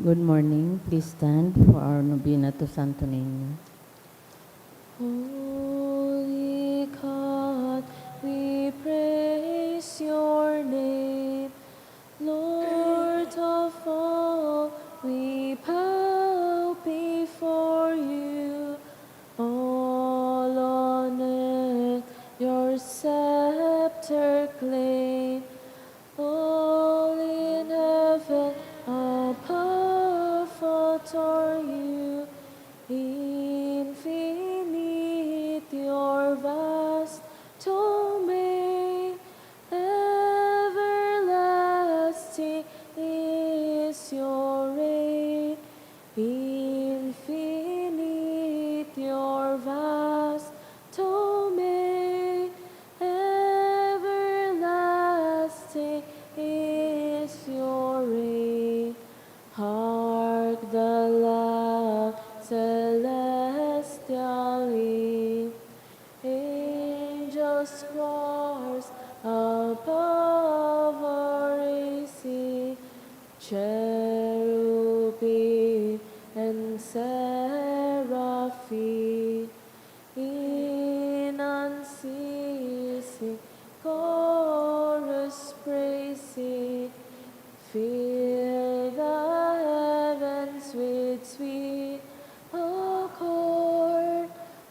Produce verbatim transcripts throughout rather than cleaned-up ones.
Good morning. Please stand for our novena to Santo Niño. Holy God, we praise your name. Lord of all, we bow before you. All on earth your scepter claim. All in heaven above adore you. Infinite your vast domain. Everlasting is your reign. Infinite your vast domain. Everlasting is your reign. Hark the loud celestial hymn. Angels' choirs above are raising, cherubim and seraphim, in unceasing chorus praising, fill the heavens with sweet accord.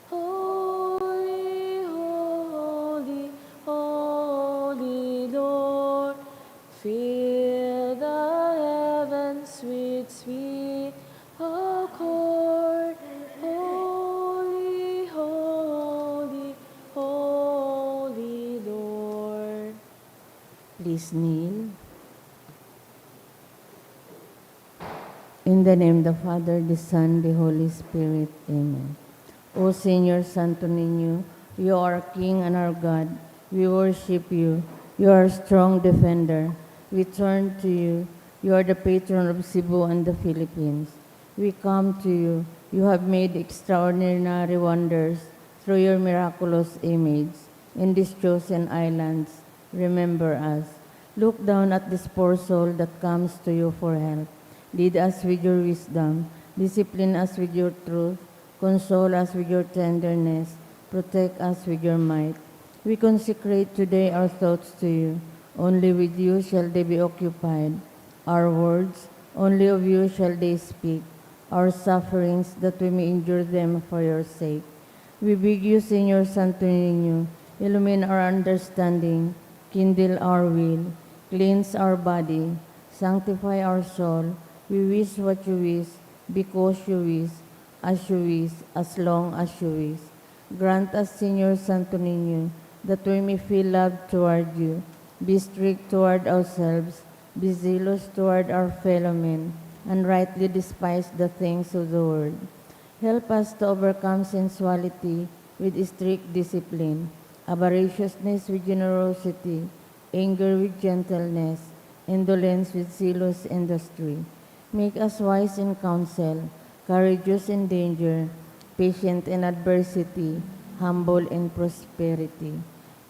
Holy, holy, holy Lord, fill the heavens with sweet accord. Holy, holy, holy Lord. Please kneel. In the name of the Father, the Son, the Holy Spirit. Amen. O Señor Santo Niño, you are our King and our God. We worship you. You are our strong defender. We turn to you. You are the patron of Cebu and the Philippines. We come to you. You have made extraordinary wonders through your miraculous image in these chosen islands. Remember us. Look down at this poor soul that comes to you for help. Lead us with your wisdom. Discipline us with your truth. Console us with your tenderness. Protect us with your might. We consecrate today our thoughts to you. Only with you shall they be occupied. Our words, only of you shall they speak. Our sufferings, that we may endure them for your sake. We beg you, Señor Santo Niño, illumine our understanding, kindle our will, cleanse our body, sanctify our soul. We wish what you wish, because you wish, as you wish, as long as you wish. Grant us, Señor Santo Niño, that we may feel love toward you, be strict toward ourselves, be zealous toward our fellow men, and rightly despise the things of the world. Help us to overcome sensuality with strict discipline, avariciousness with generosity, anger with gentleness, indolence with zealous industry. Make us wise in counsel, courageous in danger, patient in adversity, humble in prosperity.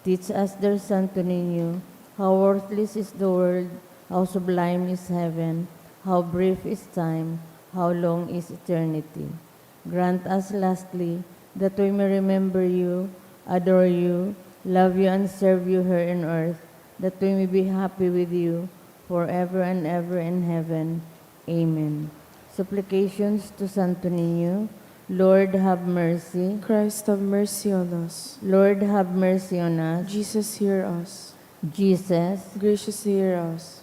Teach us, dear Santo Niño, how worthless is the world, how sublime is heaven, how brief is time, how long is eternity. Grant us, lastly, that we may remember you, adore you, love you, and serve you here in earth, that we may be happy with you forever and ever in heaven. Amen. Supplications to Santo Niño. Lord, have mercy. Christ, have mercy on us. Lord, have mercy on us. Jesus, hear us. Jesus, graciously hear us.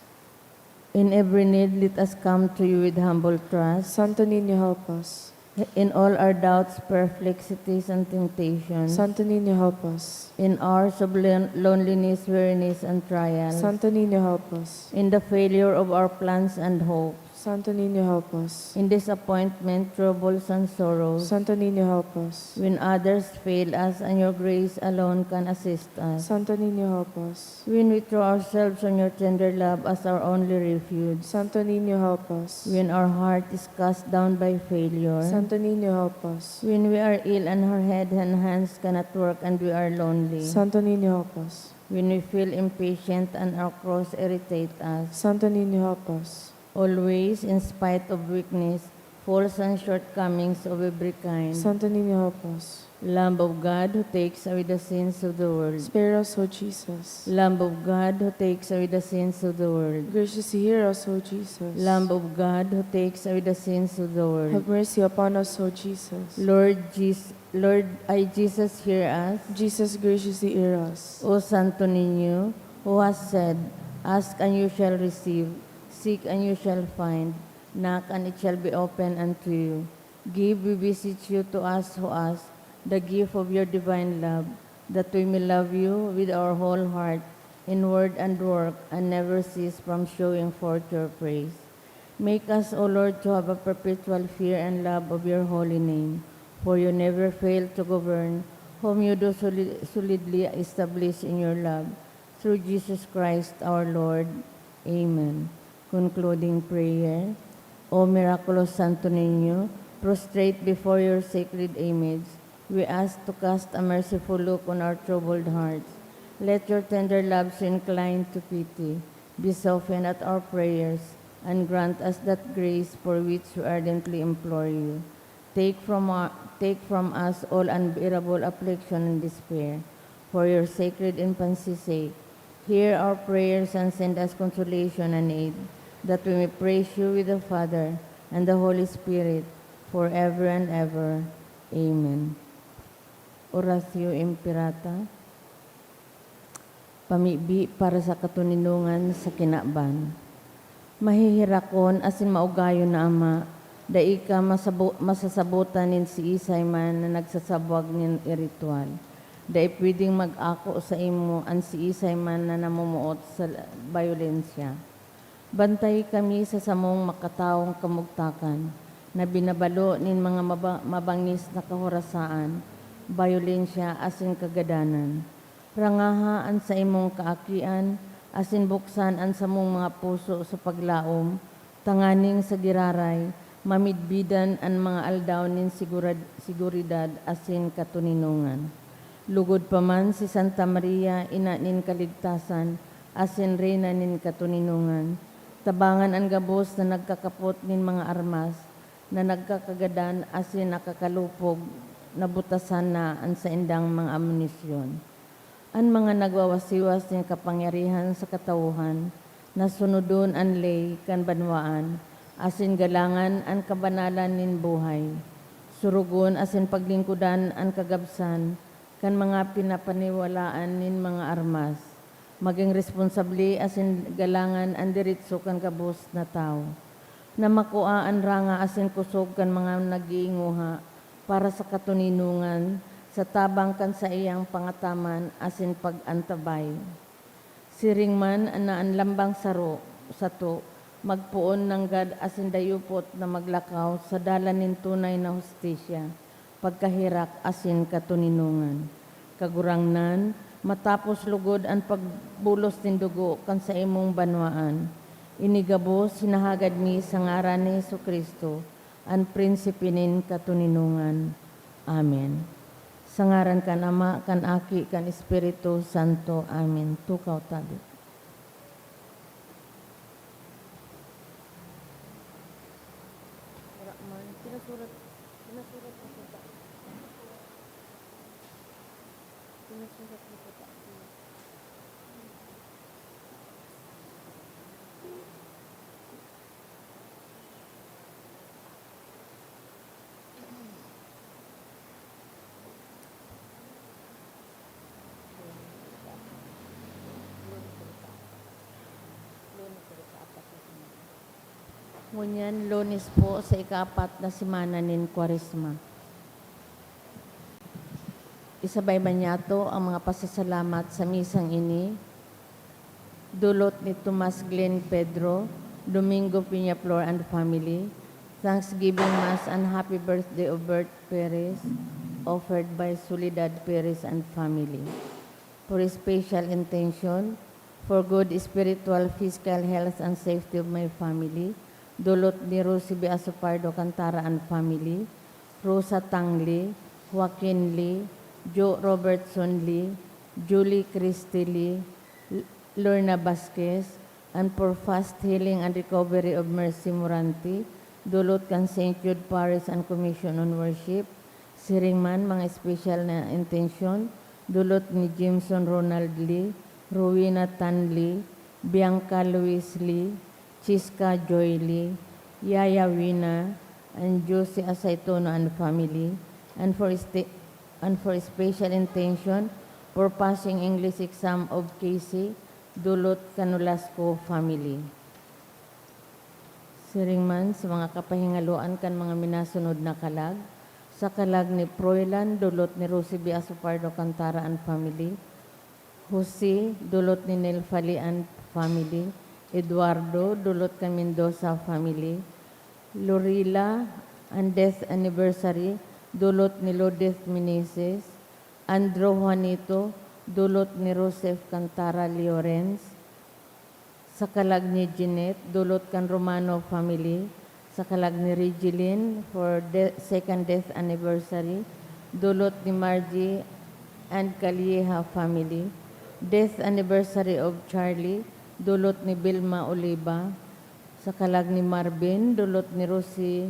In every need, let us come to you with humble trust. Santo Niño, help us. In all our doubts, perplexities, and temptations. Santo Niño, help us. In hours of lon-, loneliness, weariness, and trials. Santo Niño, help us. In the failure of our plans and hopes. Santo Niño, help us. In disappointment, troubles, and sorrows. Santo Niño, help us. When others fail us and your grace alone can assist us. Santo Niño, help us. When we throw ourselves on your tender love as our only refuge. Santo Niño, help us. When our heart is cast down by failure. Santo Niño, help us. When we are ill and our head and hands cannot work and we are lonely. Santo Niño, help us. When we feel impatient and our cross irritate us. Santo Niño, help us. Always, in spite of weakness, faults and shortcomings of every kind. Santo Niño, help us. Lamb of God, who takes away the sins of the world. Spare us, O Jesus. Lamb of God, who takes away the sins of the world. Graciously hear us, O Jesus. Lamb of God, who takes away the sins of the world. Have mercy upon us, O Jesus. Lord Jesus, Lord, ay Jesus, hear us. Jesus, graciously hear us. O Santo Niño, who has said, "Ask and you shall receive, seek and you shall find, knock and it shall be opened unto you." Give, we beseech you, to us who ask the gift of your divine love, that we may love you with our whole heart, in word and work, and never cease from showing forth your praise. Make us, O Lord, to have a perpetual fear and love of your holy name, for you never fail to govern whom you do soli-, solidly establish in your love, through Jesus Christ our Lord. Amen. Concluding prayer. O miraculous Santo Niño, prostrate before your sacred image, we ask to cast a merciful look on our troubled hearts. Let your tender love so incline to pity be softened at our prayers, and grant us that grace for which we ardently implore you. Take from our, take from us all unbearable affliction and despair, for your sacred infancy's sake. Hear our prayers and send us consolation and aid, that we may praise you with the Father and the Holy Spirit, forever and ever. Amen. Oratio Imperata. Pamibi para sa katoninongan sa kinaban. Maheherakon asin maugayon na Ama, dai ka masabo-, masasabotan nin siisay man na nagsasabwag nin iritwal. Dai pwedeng mag-ako saimo an siisay man na namomoot sa bayolensya. Bantayi kami sa samong makatawong kamugtakan, na binabalo nin mga maba-, mabangis na kahorasaan, bayolensya, asin kagadanan. Rangaha an saimong kaakian, asin buksan an samong mga puso sa paglaom, tanganing sa giraray, mamidbidan an mga aldaw nin sigurad-, seguridad asin katoninongan. Lugod pa man si Santa Maria, Ina nin Kaligtasan asin Reyna nin Katoninongan, tabangan an gabos na nagkakapot nin mga armas na nagkakagadan asin nakakalupog, nabutasan na an saindang mga amunisyon. An mga nagwawasiwas nin kapangyarihan sa katawohan, na sunodon an ley kan banwaan, asin galangan an kabanalan nin buhay. Surugon asin paglingkodan an kagabsan kan mga pinapaniwalaan nin mga armas. Magin responsable asin galangan an deretso kan gabos na tawo, na makua an ranga asin kosog kan mga nag-iinguha para sa katoninongan, sa tabang kan saiyang pangataman asin pag-antabay. Siring man na an lambang saro, sato, magpoon nanggad asin dayupot na maglakaw sa dalan nin tunay na hustisya, pagkaherak asin katoninongan. Kagurangnan, matapos lugod an pagbulos nin dugo kan saimong banwaan, ini gabos hinahagad mi sa ngaran ni Jesu-Cristo, an Prinsipe nin katoninongan. Amen. Sa ngaran kan Ama, kan Aki, kan Espiritu Santo. Amen. Tukaw tabi. Wala man. Pinasurat, pinasurat ko sa ta-, pinasurat ko sa ta-, Ngunyan, Lunes po sa ikaapat na semana nin Kwaresma. Isabay man niyato ang mga pasasalamat sa misang ini, dulot ni Tomas Glenn Pedro, Domingo Peñaflor and family, Thanksgiving Mass and Happy Birthday of Bert Perez, offered by Soledad Perez and family. For a special intention, for good spiritual, physical health and safety of my family, dulot ni Rosie B. Asopardo Cantara and family, Rosa Tang Lee, Joaquin Lee, Joe Robertson Lee, Julie Christie Lee, L-, Lorna Vasquez, And for fast healing and recovery of Mercy Morante, dulot kan Saint Jude Parish and Commission on Worship. Siring man, mga espesyal na intensyon, dulot ni Jameson Ronald Lee, Rowena Tan Lee, Bianca Louise Lee, Chiska Joy Lee, Yaya Wina, and Josie Asaytono and family, and for sta-, and for special intention for passing English exam of Casey, dulot kan Nolasco family. Siring man sa mga kapahingaloan kan mga minasunod na kalag, sa kalag ni Froilan, dulot ni Rosie Biaso Pardo Cantara and family, Jose, dulot ni Nel Fali and family, Eduardo, dulot kan Mendoza family, Lorila, and death anniversary, dulot ni Lourdes Meneses, Andrew Juanito, dulot ni Joseph Cantara Llorens, sa kalag ni Jeanette, dulot kan Romano family, sa kalag ni Regeline for de-, second death anniversary, dulot ni Margie and Calleja family, death anniversary of Charlie, dulot ni Vilma Oliva, sa kalag ni Marvin, dulot ni Rosie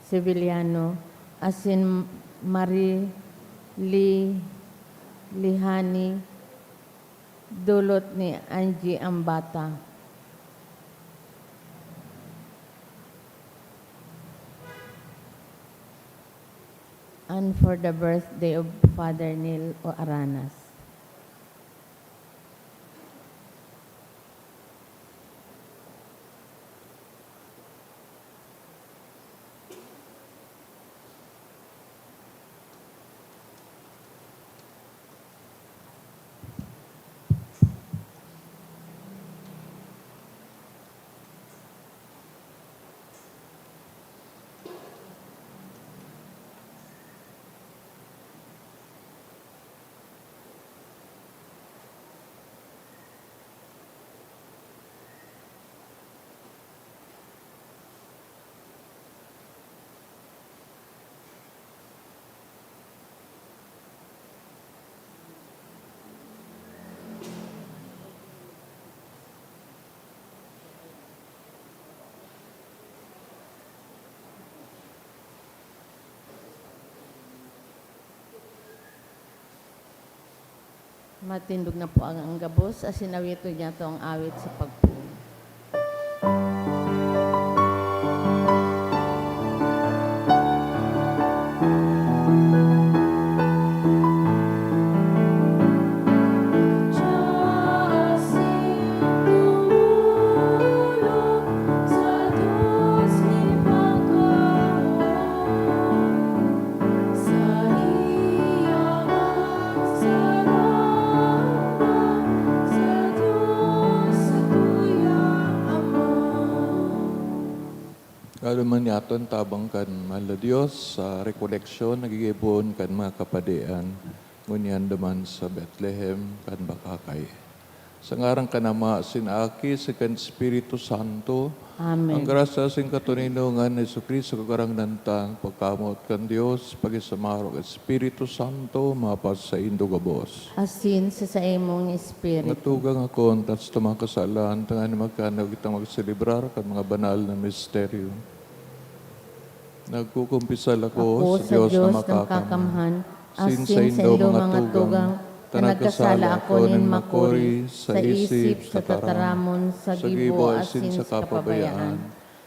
Sevillano, asin Marie Li-, Lihani, dulot ni Angie Ambata. And for the birthday of Father Neil O Aranas. Matindog na po ang, ang gabos, asin awiton niyato ang awit sa pagpoon. Ngalo man niyato an tabang kan mahal na Dios sa rekoleksyon na gigibohon kan mga kapadian, ngunyan duman sa Betlehem kan Bakakay. Sa ngaran kan Ama, asin Aki, asin kan Espiritu Santo. Amen. Ang grasya asin katoninongan ni Jesu-Cristo, Kagurangnan ta, ang pagkamoot kan Dios, pakisamarak Espiritu Santo, mapasaindo gabos. Asin sa saimong espiritu. Mga tugang, akoon ta an satong mga kasalan, tanganing magkanuya kitang magselebrar kan mga banal na misteryo. Nagkukumpisal ako sa Dios na makakamhan, asin saindo, mga tugang, ta nagkasala ako nin makuri sa isip, sa tataramon, sa gibo, asin sa kapabayaan.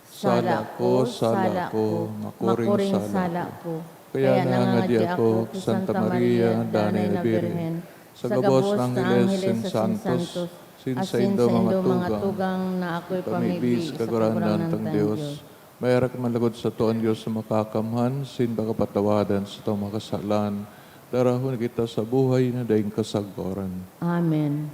Sala ko, sala ko, makuring sala ko. Kaya nangangadi ako ki Santa Maria, Danay na Birhen, sa gabos na angheles asin santos, asin saindo, mga tugang, na akoy pamibi sa Kagurangnan tang Dios. Maherak man logod sato an Dios na makakamhan, asin pakapatawadan satong mga kasalan, darahon kita sa buhay na daing kasagkoran. Amen.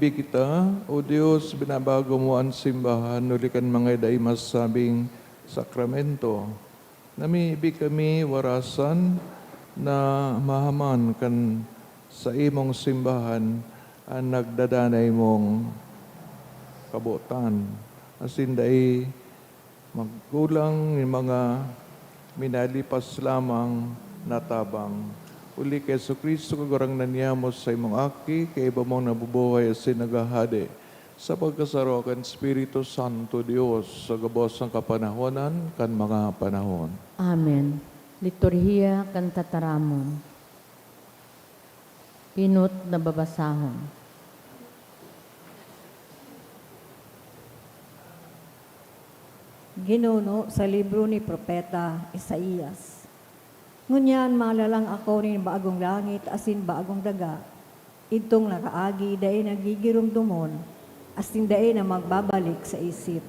Kita, O Dios, binabago mo an simbahan huli kan mga dai masasabing sakramento. Namibi kami warasan na mahaman kan saimong simbahan an nagdadanay mong kabotan, asin dai magkulang nin mga minalipas lamang na tabang. Huli ki Jesu-Cristo, Kagurangnan niamo, sa imong Aki, kaiba mong nabubuhay asin naghahade, sa pagkasaro kan Espiritu Santo, Dios, sa gabos na kapanahonan kan mga panahon. Amen. Liturhiya kan Tataramon. Pinot na babasahon. Ginuno sa libro ni Propeta Isaias. Ngunyan malalang ako nin bagong langit asin bagong daga, idtong nakaagi dai na gigiromdomon asin dai na magbabalik sa isip.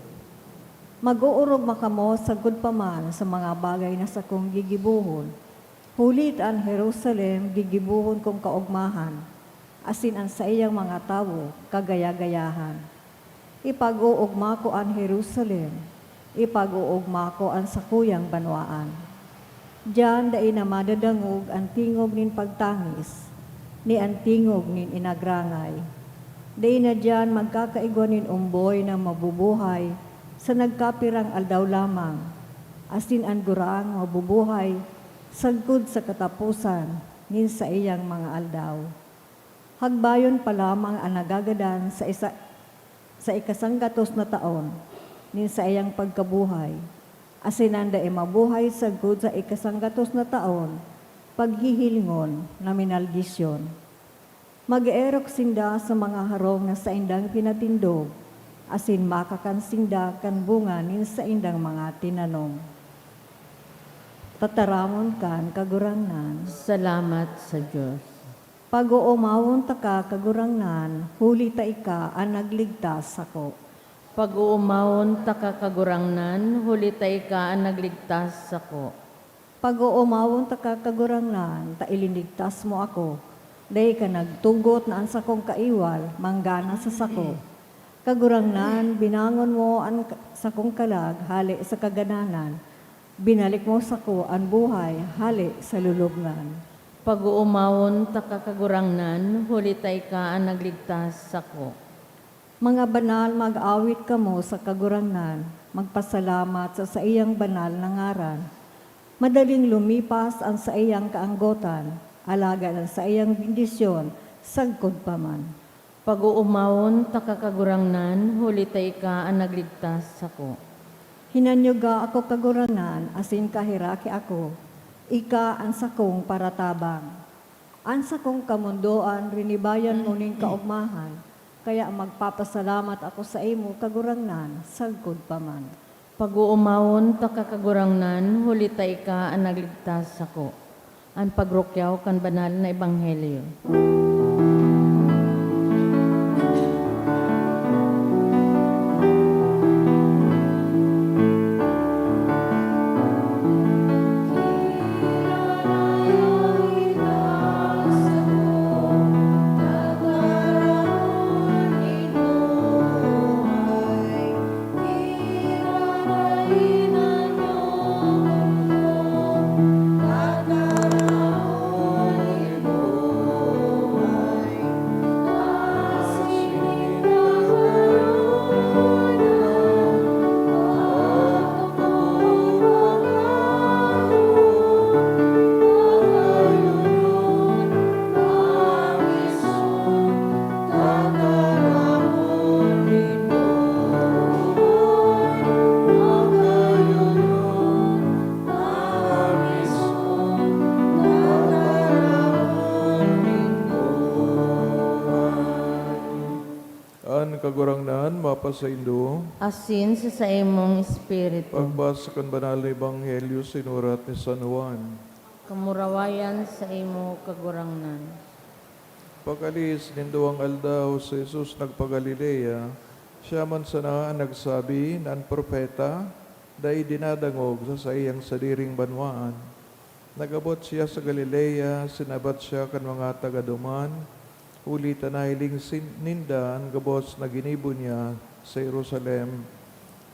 Mag-oorogma kamo sagkod pa man sa mga bagay na sakong gigibohon, huli ta an Jerusalem gigibohon kong kaogmahan, asin an saiyang mga tawo kagaya-gayahan. Ipag-oogma ko an Jerusalem, ipag-oogma ko an sakuyang banwaan. Diyan dai na madadangog an tingog nin pagtangis, ni an tingog nin inagrangay. Dai na diyan magkakaigwa nin omboy na mabubuhay sa nagkapirang aldaw lamang, asin an gurang mabubuhay sagkod sa kataposan nin saiyang mga aldaw. Hagbayon pa lamang an nagagadan sa isa, sa ikasanggatos na taon nin saiyang pagkabuhay, asin an dai mabuhay sagkod sa ikasanggatos na taon, paghihilingon na minaldisyon. Mag-eerok sinda sa mga harong na saindang pinatindog, asin makakan sinda kan bunga nin saindang mga tinanom. Tataramon kan Kagurangnan. Salamat sa Dios. Pag-oomawon taka, Kagurangnan, huli ta ika an nagligtas sako. Pag-oomawon taka, Kagurangnan, huli ta ika an nagligtas sako. Pag-oomawon taka, Kagurangnan, ta ilinigtas mo ako. Dai ka nagtugot na an sakong kaiwal manggana sa sako. Kagurangnan, binangon mo an ka-, sakong kalag hale sa kagadanan. Binalik mo sako an buhay hale sa lulubngan. Pag-oomawon taka, Kagurangnan, huli ta ika an nagligtas sako. Mga banal, mag-awit kamo sa Kagurangnan, magpasalamat sa saiyang banal na ngaran. Madaling lumipas an saiyang kaanggotan, alagad an saiyang bendisyon sagkod pa man. Pag-oomawon taka, Kagurangnan, huli ta ika an nagligtas sako. Hinanyuga ako, Kagurangnan, asin kaheraki ako, ika an sakong paratabang. An sakong kamondoan rinibayan mo nin kaogmahan, kaya magpapasalamat ako saimo, Kagurangnan, sagkod pa man. Pag-oomawon taka, Kagurangnan, huli ta ika an nagligtas sako. An pagrukyaw kan banal na ebanghelyo. An Kagurangnan mapasaindo. Asin sa saimong espiritu. Pagbasa kan Banal na Ebanghelyo sinurat ni San Juan. Kamurawayan saimo, Kagurangnan. Pag-alis nin duwang aldaw, si Jesus nagpa-Galilea. Siya man sana an nagsabi na an propeta dai dinadangog sa saiyang sadiring banwaan. Nag-abot siya sa Galilea, sinabat siya kan mga taga duman, Huli ta nahiling sin-, ninda an gabos na ginibo niya sa Jerusalem,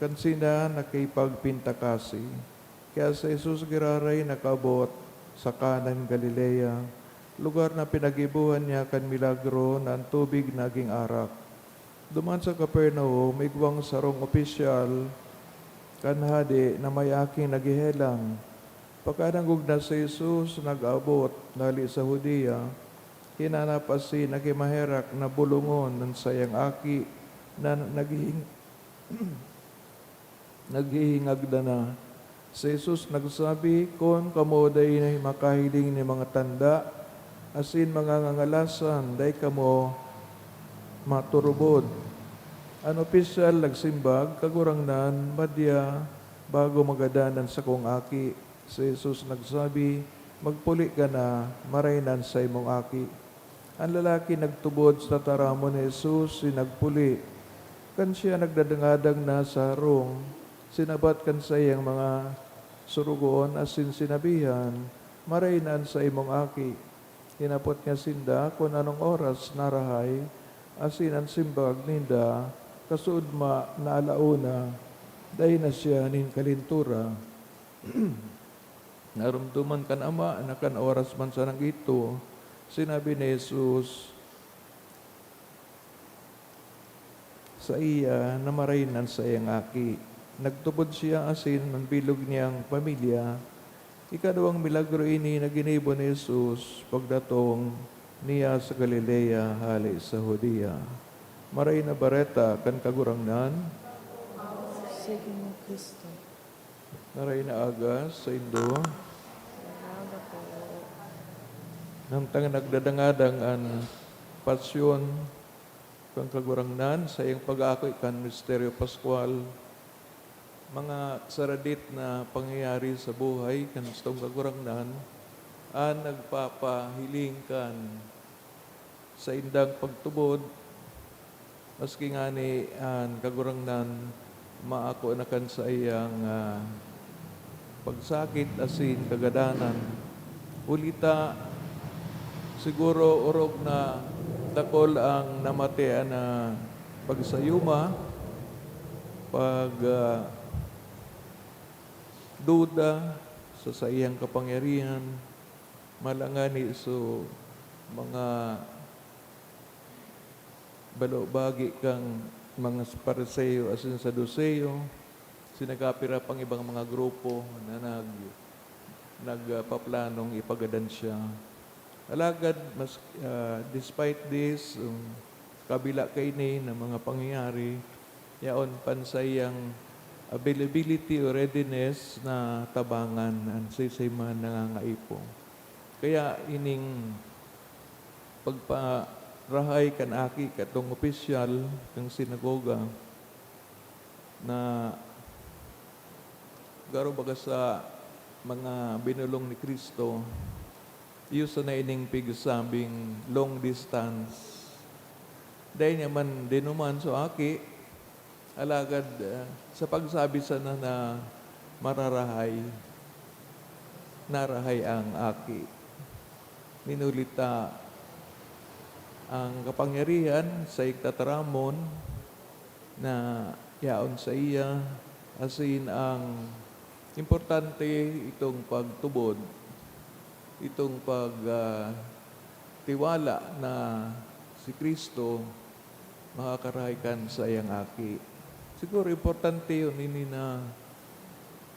kan sinda nakipagpintakasi. Kaya si Jesus giraray nakaabot sa Cana nin Galilea, lugar na pinaggibohan niya kan milagro na an tubig naging arak. Duman sa Capernaum, igwang sarong opisyal kan hade na may aking naghehelang. Pagkadangog na si Jesus nag-abot hali sa Judea, hinanap asin nakimaherak na bolongon an saiyang aki na naghihing-, naghihingagda na. Si Jesus nagsabi, "Kun kamo dai na makahiling nin mga tanda asin mga ngangalasan, dai kamo maturubod." An opisyal nagsimbag, "Kagurangnan, madya bago magadan an sakong aki." Si Jesus nagsabi, "Magpuli ka na, maray na an saimong aki." An lalaki nagtubod sa tataramon ni Jesus, sinagpuli. Kan siya nagdadangadang na sa harong, sinabat kan saiyang mga sorogoon asin sinabihan, "Maray na an saimong aki." Hinapot niya sinda kun anong oras narahay, asin an simbag ninda, "Kasuodma na alauna, dai na siya nin kalentura." Naromdoman kan ama na kan oras man sanang ito, sinabi ni Jesus saiya na maray na an saiyang aki. Nagtubod siya asin an bilog niyang pamilya. Ikaduwang milagro ini na ginibo ni Jesus pagdatong niya sa Galilea hale sa Judea. Maray na Bareta kan Kagurangnan. Sige mo, Cristo. Maray na aga saindo. Maray na aga po. Samtang nagdadangadang an pasyon kan Kagurangnan, saiyang pag-aako kan misteryo paskwal, mga saradit na pangyayari sa buhay kan satong Kagurangnan an nagpapahiling kan saindang pagtubod, maski ngani an Kagurangnan maako na kan saiyang, ah, pagsakit asin kagadanan. Huli ta, siguro orog na dakul an namatian na pagsayuma, pag, ah, duda sa saiyang kapangyarihan, malangan ni so mga balobagi kan mga Fariseo asin Saduceo, asin nagkapira pang ibang mga grupo na nag-, nagpaplanong ipagadan siya. Alagad mas, ah, despite this, um, kabila kaini na mga pangyayari, yaon pa an saiyang availability o readiness na tabangan an siisay man nangangaipo. Kaya ining pagparahay kan aki katong opisyal kan sinagoga na garo baga sa mga binolong ni Cristo, iyo sana ining pigsabing long distance. Dai niya man dinuman so aki, alagad, ah, sa pagsabi sana na mararahay, narahay ang aki. Minuli ta, ang kapangyarihan sa igtataramon na yaon saiya, asin ang importante itong pagtubod, itong pag, ah, tiwala na si Cristo makakarahay kan saiyang aki. Siguro importante yun, ini na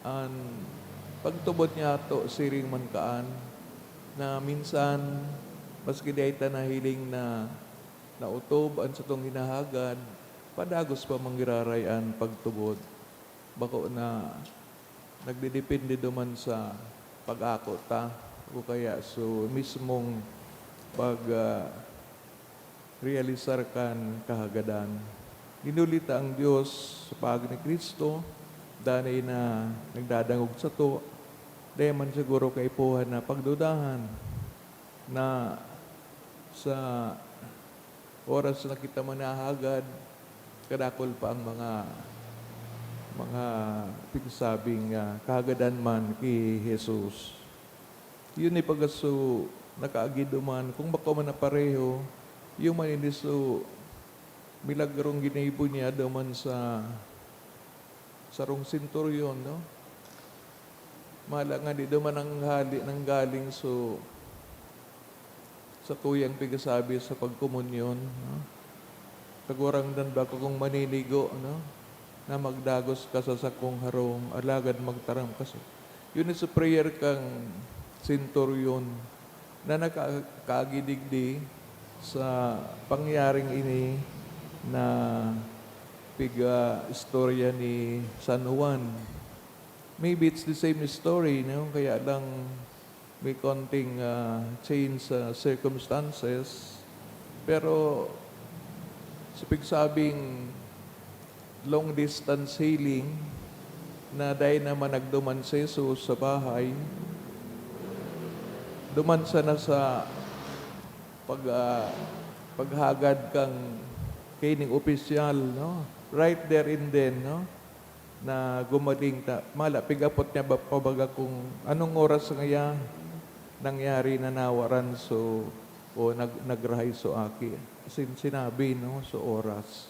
an pagtubod niyato siring man kaan, na minsan, maski dai ta nahiling na naotob an satong hinahagad, padagos pa man giraray an pagtubod. Bako na nagdedepende duman sa pag-ako ta o kaya so mismong pag, ah, realisar kan kahagadan. Ginuli ta ang Dios sa paagi ni Cristo, danay na nagdadangog sato, dai man siguro kaipuhan na pagdudahan na sa oras na kita manahagad, kadakul pa ang mga, mga pigsabing, ah, kahagadan man ki Jesus. Yun ni pagaso nakaagi duman, kung bako man na pareho, Iyo man ini so milagrong ginibo niya duman sa sarong senturyon, no? Mahala nga di duman nanghali-, nanggaling so satuyang pigasabi sa pagkomunyon, no? Kagurangnan, bako kong maninigo, no, na magdagos ka sa sakong harong, alagad magtaram ka sa, yun sa prayer kang senturyon na nakakaagi digdi sa pangyaring ini na piga-istorya ni San Juan. Maybe it's the same story, no? Kaya lang may konting, ah, change sa circumstances. Pero sa pigsabing long distance healing, na dai naman nagduman si Jesus sa bahay, duman sana sa pag, ah, paghagad kang kining opisyal, no? Right there and then, no? Na gumaling ta, mala, pig-apot niya ba, pabaga kung anong oras ngaya nangyari na nawaran so, o nag-, nagrahay so aki. As in, sinabi, no, so oras.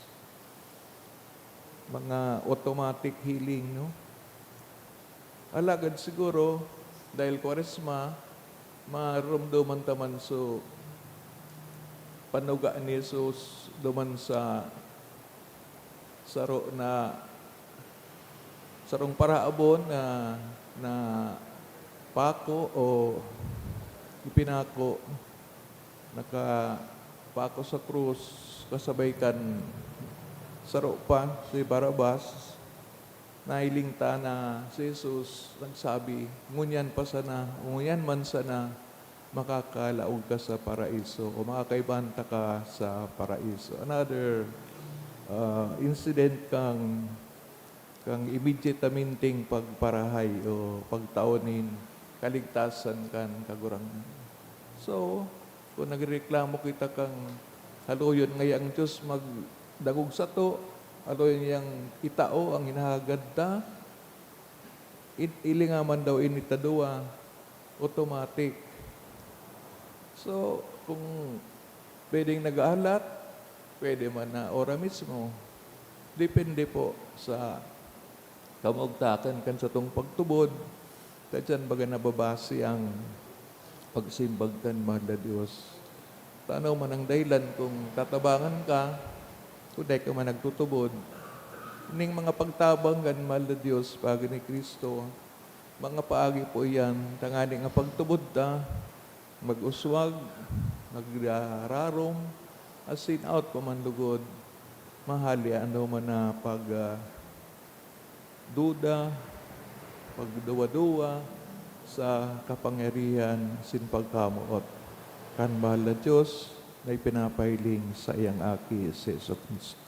Mga automatic healing, no? Alagad siguro, dahil Kwaresma, maromdoman ta man so panuga ni Jesus duman sa saro na, sarong parahabon na, na pako o ipinako, nakapako sa krus kasabay kan saro pa, si Barabas. Nahiling ta na si Jesus nagsabi, "Ngunyan pa sana, ngunyan man sana, makakalaog ka sa paraiso o makakaibahan taka sa paraiso." Another, ah, incident kang, kang immediatamenteng pagparahay o pagtao nin kaligtasan kan Kagurangnan. So, kung nagrereklamo kita kang haluyon ngaya ang Dios magdangog sato, haluyon niyang itao ang hinahagad ta, it-, ilingaman daw ini ta duwa, automatic. So, kung pwedeng nag-aalat, pwede man na ora mismo. Depende po sa kamugtakan kan satong pagtubod, ta diyan baga nababase ang pagsimbag kan mahal na Dios. Ta ano man ang dahilan kung tatabangan ka, kung dai ka man nagtutubod, ning mga pagtabang kan mahal na Dios, paagi ni Cristo, mga paagi po iyan, tanganing ang pagtubod ta, mag-uswag, magrarom, asin out pa man lugod, mahali ano man na pag, ah, duda, pagduwa-duwa sa kapangyarihan sin pagkamoot kan mahal na Dios na ipinapahiling sa iyang Aki, si Jesu-Cristo.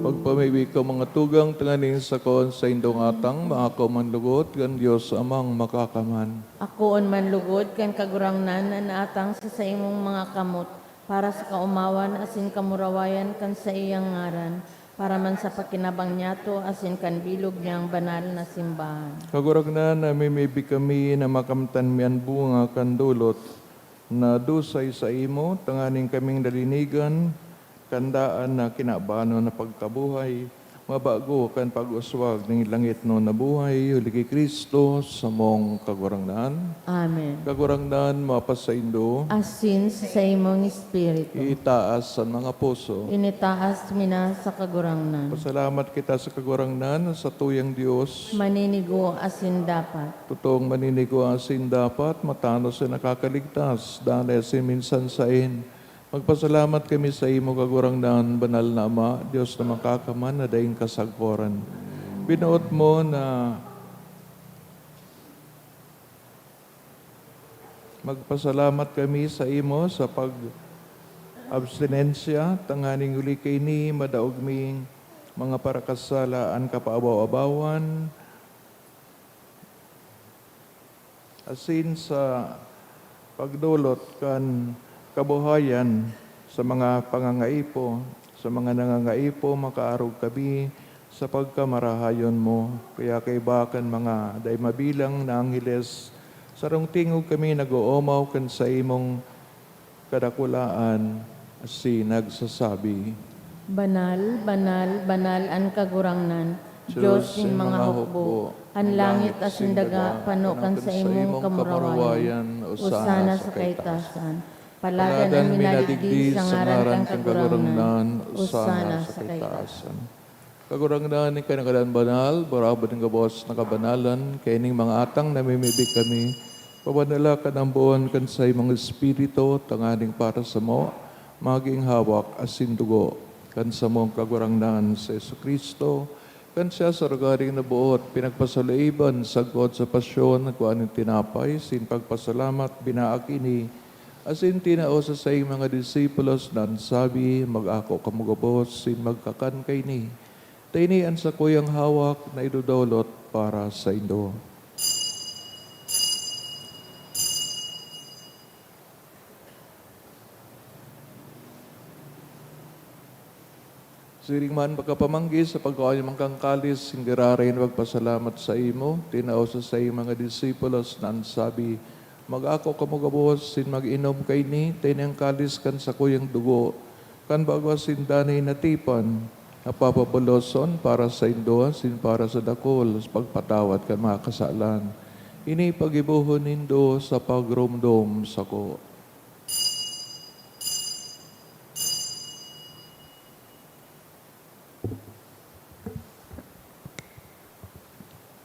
Pagpamibi ko, mga tugang, tanganing sakon sa indong atang, maako man lugod kan Dios Amang Makakaman. Akoon man lugod kan Kagurangnan na naatang sa saimong mga kamot, para sa kaomawan asin kamurawayan kan saiyang ngaran, para man sa pakinabang niyato asin kan bilog niyang banal na simbahan. Kagurangnan, namimibi kami na makamtan mi an bunga kan dolot na dusay saimo, tanganing kaming nalinigan kan daan na kinabanon na pagkabuhay, mabago kan pag-uswag nin langitnon na buhay, huli ki Cristo, samong Kagurangnan. Amen. Kagurangnan, mapasaindo. Asin sa saimong espiritu. Itaas an mga puso. Initaas mi na sa Kagurangnan. Pasalamat kita sa Kagurangnan, sa tuyang Dios. Maninigo asin dapat. Totoong maninigo asin dapat, matanos na nakakaligtas, danay asin minsan saen. Magpasalamat kami saimo, Kagurangnan, banal na Ama, Dios na makakaman na daing kasagkoran. Binoot mo na magpasalamat kami saimo sa pag-abstinensya, tanganing huli kaini madaog ming mga parakasala an kapaabaw-abawan, asin sa pagdolot kan kabuhayan sa mga pangangaipo, sa mga nangangaipo, makaarog kami sa pagkamarahayon mo. Kaya kaiba kan mga dai mabilang na angheles, sarong tingog kami nag-oomaw kan saimong kadakulaan, asin nagsasabi, "Banal, banal, banal an Kagurangnan, Dios nin mga hukbo. An langit asin daga pano kan saimong kamurawayan. Osana sa kaitasan. Paladan an minadigdi sa ngaran kan Kagurangnan. Osana sa kaitasan." Kagurangnan, ika na gadan banal, barabod nin gabos na kabanalan, kaining mga atang namimibi kami, pabanala kan amboon kan saimong Espiritu, tanganing para samo, magin hawak asin dugo kan samong Kagurangnan si Jesu-Cristo. Kan siya sa rogaring naboot, pinagpasaloiban sagkod sa pasyon, nagkua nin tinapay, sin pagpasalamat, binaak ini, asin tinao sa saiyang mga disipulos na an sabi, "Mag-ako kamo gabos sin magkakan kaini. Ta ini an sakuyang hawak na idodolot para saindo." Siring man pagkapamanggi, sa pagkua niya man kan kalis, singgiraray na magpasalamat saimo, tinao sa saiyang mga disipulos na an sabi, "Mag-ako kamo gabos sin mag-inom kaini, ta ini an kalis kan sakuyang dugo kan bago asin danay na tipan, na papaboloson para saindo asin para sa dakul sa pagpatawad kan mga kasalan. Ini paggibohon nindo sa pagromdom sako."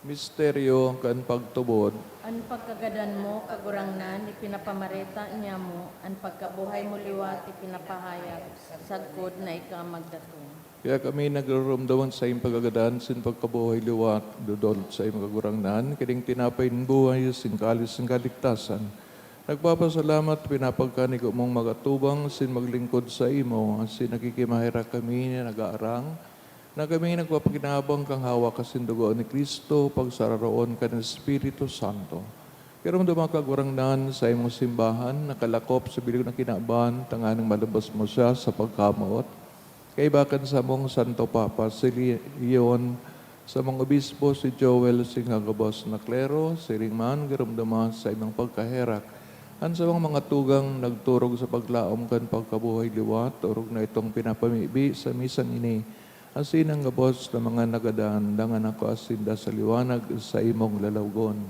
Misteryo kan pagtubod. An pagkagadan mo, Kagurangnan, ipinapamareta niamo, an pagkabuhay mo liwat ipinapahayag, sagkod na ika magdatong. Kaya kami nagroromdom an saiyang pagkagadan sin pagkabuhay liwat, dodolot saimo, Kagurangnan, kining tinapay nin buhay, sin kalis nin kaligtasan. Nagpapasalamat, pinapagkanigo mong mag-atubang sin maglingkod saimo, asin nakikimaherak kami na nag-aarang, na kami nagpapakinabang kan hawak asin dugo ni Cristo, pagsararoon kan Espiritu Santo. Giromdoma, Kagurangnan, saimong simbahan, nakalakop sa bilog na kinaban, tanganing malubos mo siya sa pagkamoot. Kaiba kan samong Santo Papa, si Leon, samong obispo, si Joel, sin gabos na klero, siring man, giromdoma saimong pagkaherak an samong mga tugang nagturog sa paglaom kan pagkabuhay liwat, orog na itong pinapamibi sa misang ini, asin an gabos na mga nagadan, dangan ako asin da sa liwanag saimong lalawgon.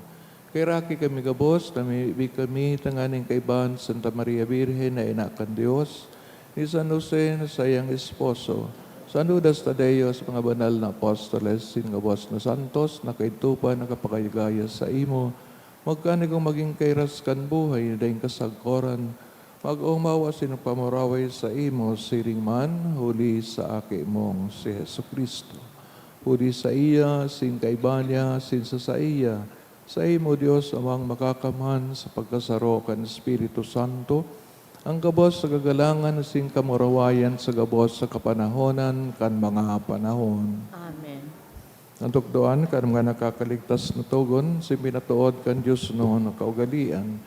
Kaheraki kami gabos, namimibi kami tanganing kaibahan Santa Maria Birhen na ina kan Dios, ni San Jose na saiyang esposo, San Judas Tadeo, sa mga banal na apostoles, sin gabos na santos na kaidto pa nakapagayagaya saimo, magkanigong magin kairas kan buhay na daing kasagkoran, mag-omaw asin magpamuraway saimo siring man, huli sa Aki mong si Jesu-Cristo. Huli saiya, sin kaiba niya, sin sa saiya, saimo, Dios Amang Makakaman, sa pagkasaro kan Espiritu Santo, an gabos sa kagalangan asin kamurawayan sa gabos sa kapanahonan kan mga panahon. Amen. Natukdoan kan mga nakakaligtas na togon, sin pinatood kan diosnon na kaugalian.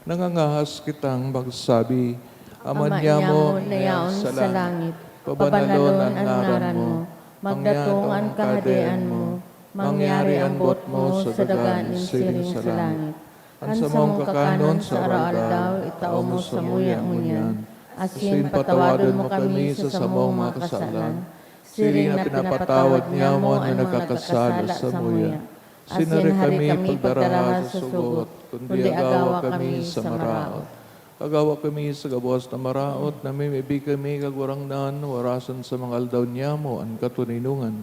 Nangangahas kitang magsabi, Ama niamo na yaon sa langit, pabanalon an ngaran mo, magdatong an kahadean mo, mangyari an boot mo sa daga nin siring sa langit. An samong kakanon sa aroaldaw, itao mo samuya ngunyan. Asin patawadon mo kami sa samong mga kasalan, siring na pinapatawad niamo an nagkakasala samuya. Asin hari kami pagdaraha sa sugot, kundi agawa kami sa maraot. Agawa kami sa gabos na maraot, namimibi kami, Kagurangnan, warasan sa mga aldaw niamo an katoninongan,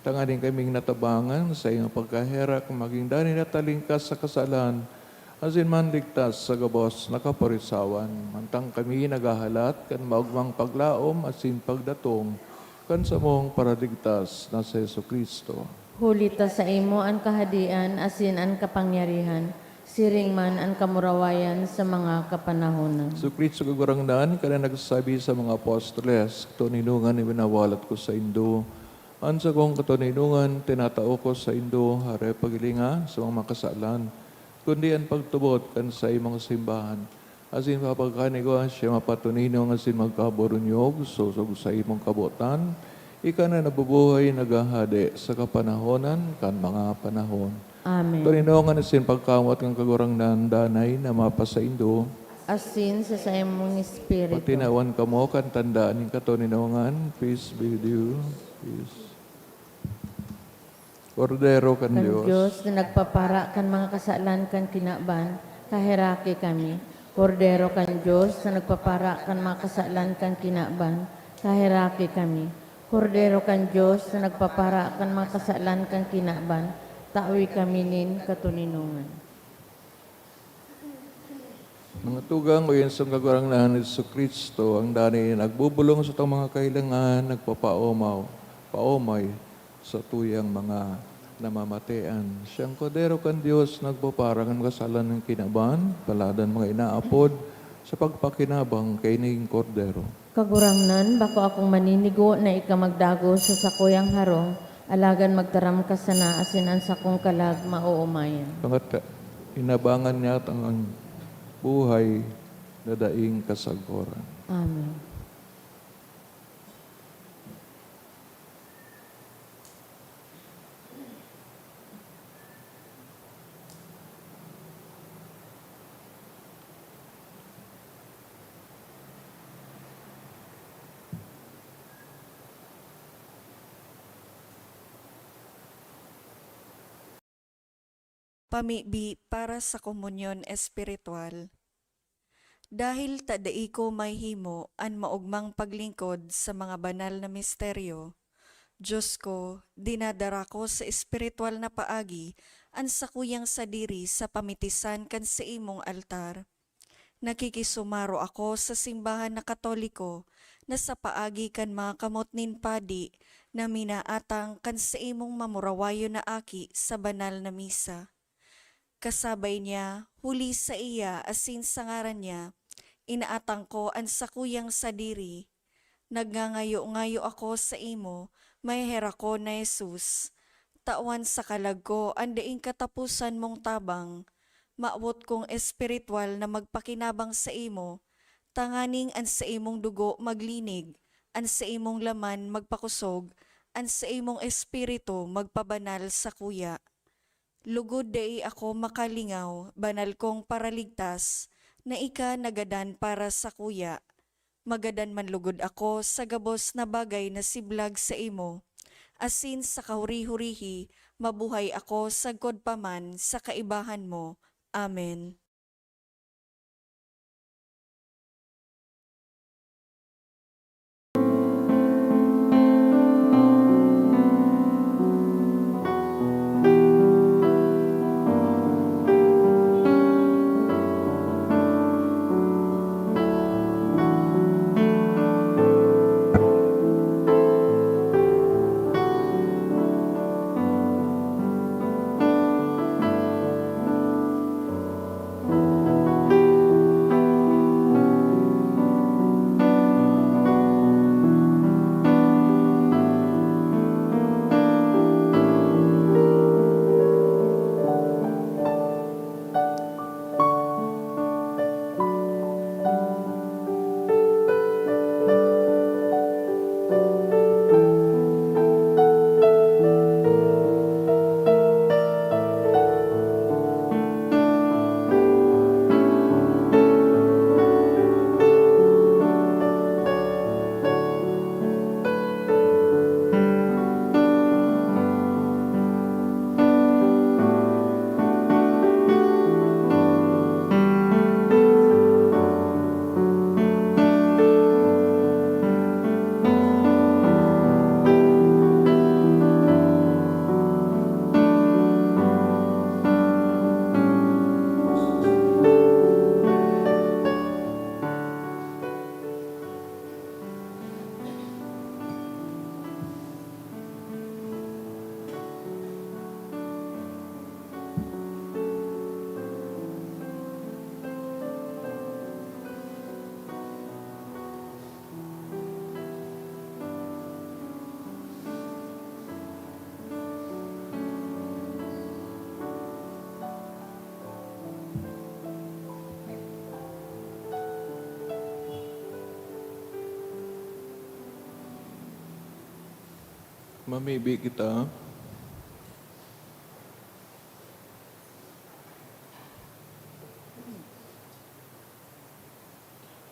tanganing kaming natabangan sa iyong pagkaherak, magin danay na talingkas sa kasalan, asin manligtas sa gabos na kaporisawan, mantang kami naghahalat kan maogmang paglaom asin pagdatong kan samong Paraligtas na si Jesu-Cristo. Huli ta saimo an kahadean asin an kapangyarihan, siring man an kamurawayan sa mga kapanahonan. Jesu-Cristo, Kagurangnan, ika na nagsabi sa mga apostoles, "Katoninongan na winawalat ko saindo, an sakong katoninongan tinatao ko saindo, hari paghilinga sa mga makasalan, kundi an pagtubod kan saimong simbahan." Asin papagkani ko siya mapatoninong asin magkaburunyog, sosog sa imong kabotan, ika na nabubuhay, naghahade sa kapanahonan kan mga panahon. Amen. Toninongan asin pagkamoot kan Kagurangnan danay na mapasaindo. Asin sa saimong espiritu. Patinawan kamo kan tanda nin katoninongan. Peace be with you. Peace. Kordero kan Kan Dios. Dios na nagpapara kan mga kasalan kan kinaban, kaheraki kami. Kordero kan Dios na nagpapara kan mga kasalan kan kinaban, kaheraki kami. Kordero kan Dios na nagpapara kan mga kasalan kan kinaban, tawi kami nin katoninongan. Mga tugang, o iyang Kagurangnan, Jesu-Cristo, ang danay nagbubolong sa satong mga kahilangan, nagpapaomaw, paomay sa tuyang mga namamatean. Siyang Kordero kan Dios, nagpapara kan mga kasalan kan kinaban, paladan mga inaapod sa pagpakinabang kaining Kordero. Kagurangnan, bako akong maninigo na ika magdagos sa sakuyang harong, alagad magtaram ka sana asin an sakong kalag maoomayan. Pangat-, inabangan niya ang buhay na daing kasagkoran. Amen. Pamibi para sa komunyon espiritual. Dahil ta dai ko mahimo an maogmang paglingkod sa mga banal na misteryo, Dios ko, dinadara ko sa espiritual na paagi an sakuyang sadiri sa pamitisan kan saimong altar. Nakikisumaro ako sa simbahan na Katoliko na sa paagi kan mga kamot nin padi na minaatang kan saimong mamurawayon na aki sa banal na misa. Kasabay niya, huli saiya asin sa ngaran niya, inaatang ko an sakuyang sadiri. Nagngangayo-ngayo ako saimo, maheherakon na Jesus. Tawan sa kalag ko an daing kataposan mong tabang. Mawot kong espiritual na magpakinabang saimo, tanganing an saimong dugo maglinig, an saimong laman magpakosog, an saimong espiritu magpabanal sakuya. Lugod dai ako makalingaw, banal kong Paraligtas, na ika nagadan para sakuya. Magadan man lugod ako sa gabos na bagay na siblag saimo, asin sa kahuri-hurihi mabuhay ako sagkod pa man sa kaibahan mo. Amen. Mamibi kita.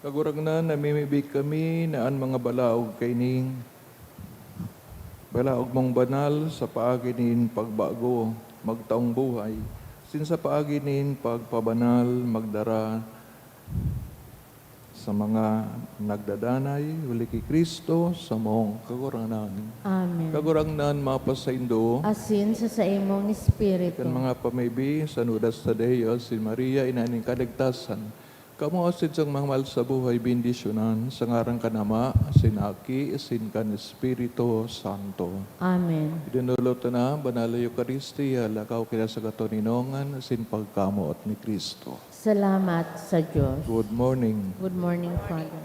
Kagurangnan, namimibi kami na an mga balaog kaining balaog mong banal sa paagi nin pagbago, magtaong buhay, sin sa paagi nin pagpabanal, magdara sa mga nagdadanay, huli ki Cristo, samong Kagurangnan. Amen. Kagurangnan, mapasaindo. Asin sa saimong espiritu. Kan mga pamibi, sanudas ta diyo, si Maria, ina nin kaligtasan. Kamo asin sang mga mahal sa buhay, bendisyonan, sa ngaran kan Ama, asin Aki, asin kan Espiritu Santo. Amen. Idinulot na, Banal na Eukaristia, lakaw kita sa katoninongan, asin pagkamoot ni Cristo. Salamat sa Diyos. Good morning. Good morning, Father.